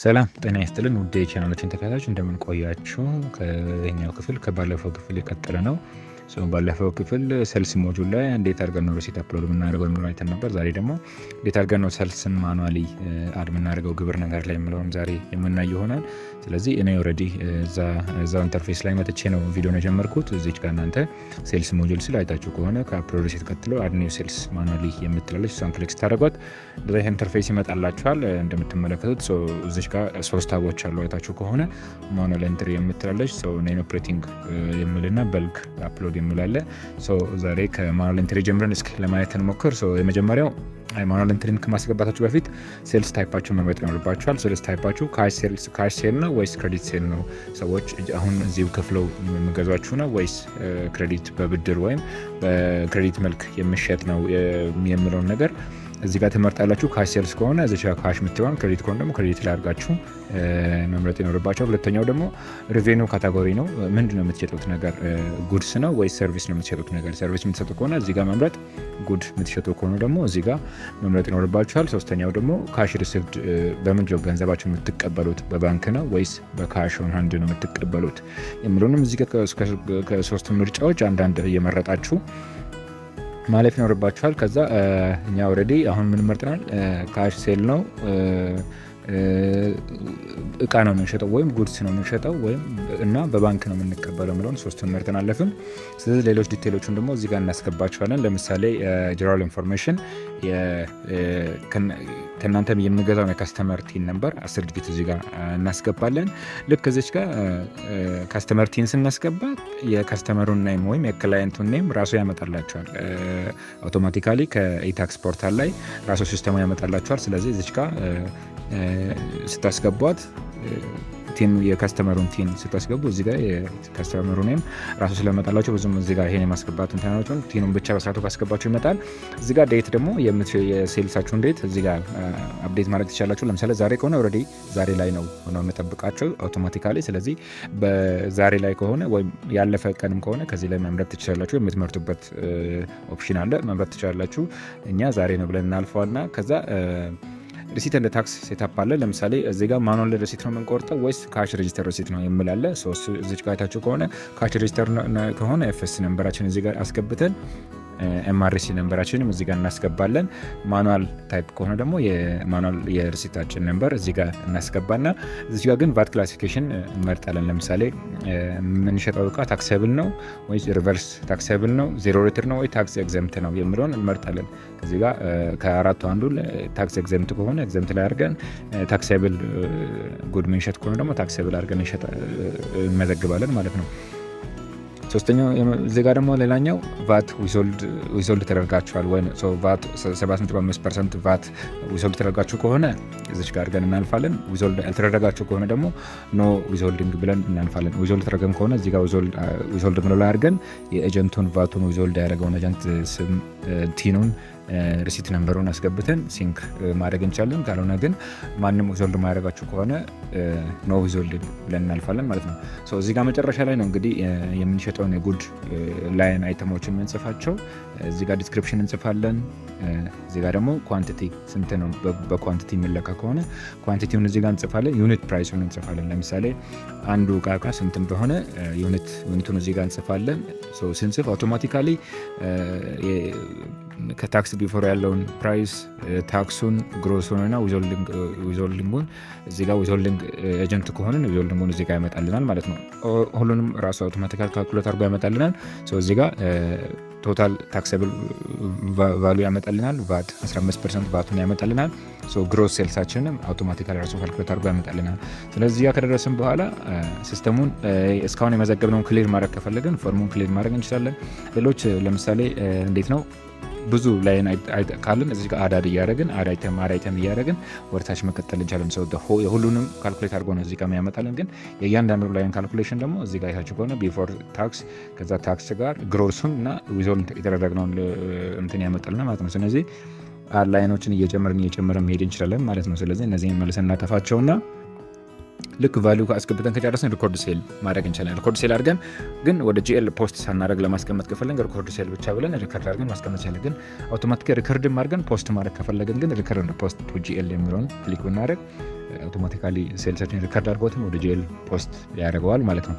ሰላም ጤና ይስጥልን ውድ የቻናላችን ተከታታዮች፣ እንደምን ቆያችሁ? ከኛው ክፍል ከባለፈው ክፍል የቀጠለ ነው። ባለፈው ክፍል sales module ላይ እንዴት አድርገን ነው receipt upload የምናደርገው የሚለውን አይተን ነበር። ዛሬ ደግሞ እንዴት አድርገን ነው sales ን manually add የምናደርገው ግብር ነገር ላይ የሚለውን ዛሬ የምናይ ይሆናል። ስለዚህ እኔ already እዛው interface ላይ መጥቼ ነው ቪዲዮን የጀመርኩት። እዚች ጋር እናንተ sales module ስል አይታችሁ ከሆነ ከ upload receipt ቀጥሎ add new sales manually የምትላለች፣ እሷን click ስታደርጓት እንደዛ interface ይመጣላችኋል። እንደምትመለከቱት እዚች ጋር ሶስት tab ኦች አሉ። አይታችሁ ከሆነ manual entry የምትላለች፣ non operating የሚልና bulk upload የሚል አለ። ዛሬ ከ manual entry ጀምረን እስኪ ለማየት እንሞክር። የመጀመሪያው manual entry ን ከማስገባታችሁ በፊት sales type ኣችሁ መምረጥ ይኖርባችኋል። Sales type ኣችሁ cash sale ነው ወይስ credit sale ነው? ሰዎች አሁን እዚሁ ከፍለው የሚገዟችሁ ነው ወይስ credit በብድር ወይም በ credit መልክ የሚሸጥ ነው የሚለውን ነገር እዚህ ጋር ትመርጣላችሁ። Cash sales ከሆነ እዚህ ጋር cash የምትሆን፣ credit ከሆነ ደግሞ credit ላይ አድርጋችሁ መምረጥ ይኖርባችኋል። ሁለተኛው ደግሞ revenue category ነው። ምንድን ነው የምትሸጡት ነገር? Goods ነው ወይስ service ነው የምትሸጡት ነገር? Service የምትሸጡ ከሆነ እዚህ ጋር መምረጥ፣ good የምትሸጡ ከሆነ ደግሞ እዚህ ጋር መምረጥ ይኖርባችኋል። ሶስተኛው ደግሞ cash received፣ በምንድን ነው ገንዘባችሁ የምትቀበሉት? በባንክ ነው ወይስ በ cash on hand ነው የምትቀበሉት የሚለውንም እዚህ ጋር ከሶስቱ ምርጫዎች አንዳንድ እየመረጣችሁ ማለፍ ይኖርባችኋል። ከዛ እኛ already አሁን ምን መርጠናል? Cash sale ነው፣ እቃ ነው የምንሸጠው ወይም goods ነው የምንሸጠው ወይም እና በባንክ ነው የምንቀበለው የሚለውን ሶስቱን መርጠን አለፍን። ስለዚህ ሌሎች detail ኦቹን ደግሞ እዚህ ጋር እናስገባቸዋለን። ለምሳሌ general information፣ ከእናንተ የሚገዛውን የ customer TIN number 10 digit እዚህ ጋር እናስገባለን። ልክ እዚች ጋር customer TIN ስናስገባ የ customer ኡን name ወይም የ client ኡን name ራሱ ያመጣላችኋል። Automatically ከ e-tax portal ላይ ራሱ system ኡ ያመጣላችኋል። ስለዚህ እዚች ጋር ስታስገቧት TIN፣ የ customer ኡን TIN ስታስገቡ እዚህ ጋር የ customer ኡ name ራሱ ስለመጣላችሁ ብዙም እዚህ ጋር ይሄን የማስገባት እንትናቸውን TIN ኡን ብቻ በስርዓቱ ካስገባችሁ ይመጣል። እዚህ ጋር date ደግሞ የ sales ኣችሁን date እዚህ ጋር update ማድረግ ትችላላችሁ። ለምሳሌ ዛሬ ከሆነ already ዛሬ ላይ ነው ሆነው የምጠብቃቸው automatically። ስለዚህ በዛሬ ላይ ከሆነ ወይም ያለፈ ቀንም ከሆነ ከዚህ ላይ መምረጥ ትችላላችሁ። የምትመርጡበት option አለ፣ መምረጥ ትችላላችሁ። እኛ ዛሬ ነው ብለን እናልፈዋልና ከዛ receipt and tax setup አለ። ለምሳሌ እዚህ ጋር manual receipt ነው የምንቆርጠው ወይስ cash register receipt ነው የሚል አለ። እዚች ጋር አይታችሁ ከሆነ cash register ከሆነ FS number ኣችን እዚህ ጋር አስገብተን MRC number ኣችንም እዚህ ጋር እናስገባለን። Manual type ከሆነ ደግሞ የ manual የ receipt ኣችን number እዚህ ጋር እናስገባና እዚህ ጋር ግን VAT classification እንመርጣለን። ለምሳሌ የምንሸጠው እቃ taxable ነው ወይ reverse taxable ነው፣ zero rated ነው ወይ tax exempt ነው የሚለውን እንመርጣለን። እዚህ ጋር ከአራቱ አንዱ tax exempt ከሆነ exempt ላይ አድርገን፣ taxable good ምንሸጥ ከሆነ ደግሞ taxable አድርገን እንመዘግባለን ማለት ነው። ሶስተኛው እዚህ ጋር ደግሞ ሌላኛው VAT withhold ተደርጋችኋል ወይ፣ ቫት 7.5% VAT withhold ተደርጋችሁ ከሆነ እዚች ጋር አድርገን እናልፋለን። Withhold ያልተደረጋችሁ ከሆነ ደግሞ no withholding ብለን እናልፋለን። Withhold ተደረገም ከሆነ እዚህ ጋር withhold ምለው ላይ አድርገን የ agent ኡን፣ VAT ኡን withhold ያደረገውን agent ስም፣ TIN ኡን፣ receipt number ኡን አስገብተን sync ማድረግ እንችላለን። ካልሆነ ግን ማንም withhold ማያደርጋችሁ ከሆነ no withhold ብለን እናልፋለን ማለት ነው። እዚህ ጋር መጨረሻ ላይ ነው እንግዲህ የምንሸጠውን የ good line item ኦችን የምንጽፋቸው። እዚህ ጋር description እንጽፋለን። እዚህ ጋር ደግሞ quantity ስንት ነው፣ በ quantity የሚለካ ከሆነ quantity ውን እዚህ ጋር እንጽፋለን። Unit price ኡን እንጽፋለን። ለምሳሌ አንዱ እቃ ስንት እንደሆነ unit ኡን እዚህ ጋር እንጽፋለን። ስንጽፍ automatically ከ tax before ያለውን price፣ tax ኡን፣ gross ኡን እና withholding ኡን፣ እዚህ ጋር withholding agent ከሆንን withholding ኡን እዚህ ጋር ያመጣልናል ማለት ነው። ሁሉንም ራሱ automatically calculate አድርጎ ያመጣልናል። እዚህ ጋር total taxable value ያመጣልናል። ቫት 15% ቫቱን ያመጣልናል። Gross sales ኣችንንም automatically ራሱ calculate አድርጎ ያመጣልናል። ስለዚህ ያ ከደረስን በኋላ system ኡን እስካሁን የመዘገብነውን clear ማድረግ ከፈለግን form ኡን clear ማድረግ እንችላለን። ሌሎች ለምሳሌ እንዴት ነው፣ ብዙ line ካለን እዚህ ጋር add add እያደረግን፣ add item add item እያደረግን ወደታች መቀጠል እንችላለን። So የሁሉንም calculate አድርጎ ነው እዚህ ጋር የሚያመጣልን። ግን የእያንዳንዱ line calculation ደግሞ እዚህ ጋር አይታችሁ ከሆነ before tax፣ ከዛ tax ጋር gross ኡን እና withhold የተደረግነውን እንትን ያመጣልና ማለት ነው። ስለዚህ line ኦችን እየጨመርን እየጨመርን መሄድ እንችላለን ማለት ነው። ስለዚህ እነዚህን መልሰን እናጠፋቸውና ልክ value አስገብተን ከጨረስን record sale ማድረግ እንችላለን። Record sale አድርገን ግን ወደ GL post ሳናደርግ ለማስቀመጥ ከፈለግን record sale ብቻ ብለን record አድርገን ማስቀመጥ እንችላለን። ግን automatically record አድርገን post ማድረግ ከፈለግን ግን record post to GL የሚለውን click ብናደርግ automatically sales ኣችን record አድርጎትም ወደ GL post ያደርገዋል ማለት ነው።